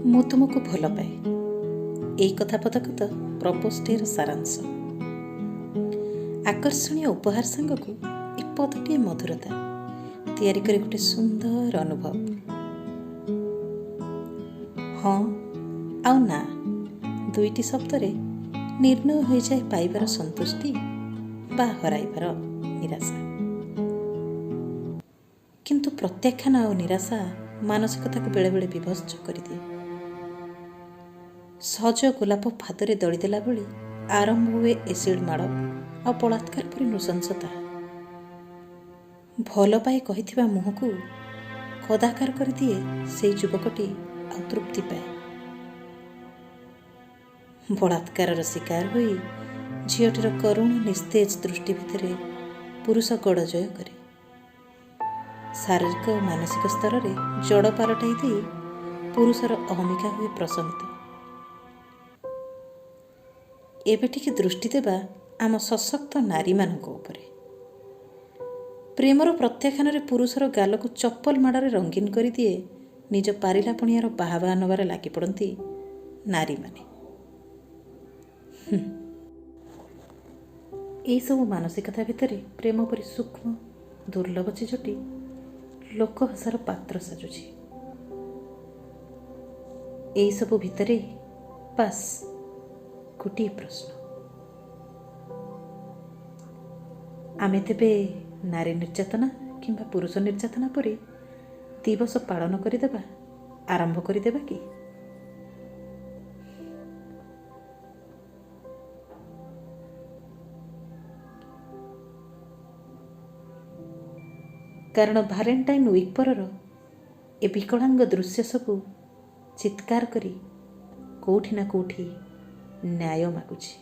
ମୁଁ ତୁମକୁ ଭଲ ପାଏ, ଏଇ କଥା ପଦକ ତ ପ୍ରପୋଜ ଡେର ସାରାଂଶ। ଆକର୍ଷଣୀୟ ଉପହାର ସାଙ୍ଗକୁ ଏ ପଦଟିଏ ମଧୁରତା ତିଆରି କରି ଗୋଟେ ସୁନ୍ଦର ଅନୁଭବ। ହଁ ଆଉ ନା ଦୁଇଟି ଶବ୍ଦରେ ନିର୍ଣ୍ଣୟ ହୋଇଯାଏ ପାଇବାର ସନ୍ତୁଷ୍ଟି ବା ହରାଇବାର ନିରାଶା। କିନ୍ତୁ ପ୍ରତ୍ୟାଖ୍ୟାନ ଆଉ ନିରାଶା ମାନସିକତାକୁ ବେଳେବେଳେ ବିଭତ୍ସ କରିଦିଏ। ସଜ ଗୋଲାପ ଫାଦରେ ଦଳିଦେଲା ଭଳି ଆରମ୍ଭ ହୁଏ ଏସିଡ୍ ମାଡ଼ ଆଉ ବଳାତ୍କାର ପରି ନୃଶଂସତା। ଭଲ ପାଇ କହିଥିବା ମୁହଁକୁ କଦାକାର କରିଦିଏ ସେଇ ଯୁବକଟି ଆଉ ତୃପ୍ତି ପାଏ। ବଳାତ୍କାରର ଶିକାର ହୋଇ ଝିଅଟିର କରୁଣ ନିସ୍ତେଜ ଦୃଷ୍ଟି ଭିତରେ ପୁରୁଷ ଗଡ଼ ଜୟ କରେ। ଶାରୀରିକ ଓ ମାନସିକ ସ୍ତରରେ ଜଡ଼ ପାଲଟାଇ ଦେଇ ପୁରୁଷର ଅହମିକା ହୁଏ ପ୍ରଶମିତ। ଏବେ ଟିକେ ଦୃଷ୍ଟି ଦେବା ଆମ ସଶକ୍ତ ନାରୀମାନଙ୍କ ଉପରେ। ପ୍ରେମର ପ୍ରତ୍ୟାଖ୍ୟାନରେ ପୁରୁଷର ଗାଲକୁ ଚପଲ ମାଡ଼ରେ ରଙ୍ଗୀନ କରିଦିଏ ନିଜ ପାରିଲା ପଣିଆର ବାହାବାହା ନେବାରେ ଲାଗିପଡ଼ନ୍ତି ନାରୀମାନେ। ଏଇସବୁ ମାନସିକତା ଭିତରେ ପ୍ରେମ ପରି ସୂକ୍ଷ୍ମ ଦୁର୍ଲଭ ଚିଜଟି ଲୋକହସାର ପାତ୍ର ସାଜୁଛି। ଏଇସବୁ ଭିତରେ ବାସ୍ ଗୋଟିଏ ପ୍ରଶ୍ନ, ଆମେ ତେବେ ନାରୀ ନିର୍ଯାତନା କିମ୍ବା ପୁରୁଷ ନିର୍ଯାତନା ପରି ଦିବସ ପାଳନ କରିଦେବା ଆରମ୍ଭ କରିଦେବା କି? କାରଣ ଭାଲେଣ୍ଟାଇନ୍ ୱିକ୍ ପରର ଏ ବିକଳାଙ୍ଗ ଦୃଶ୍ୟ ସବୁ ଚିତ୍କାର କରି କେଉଁଠି ନା କେଉଁଠି ନ୍ୟାୟ ମାଗୁଛି।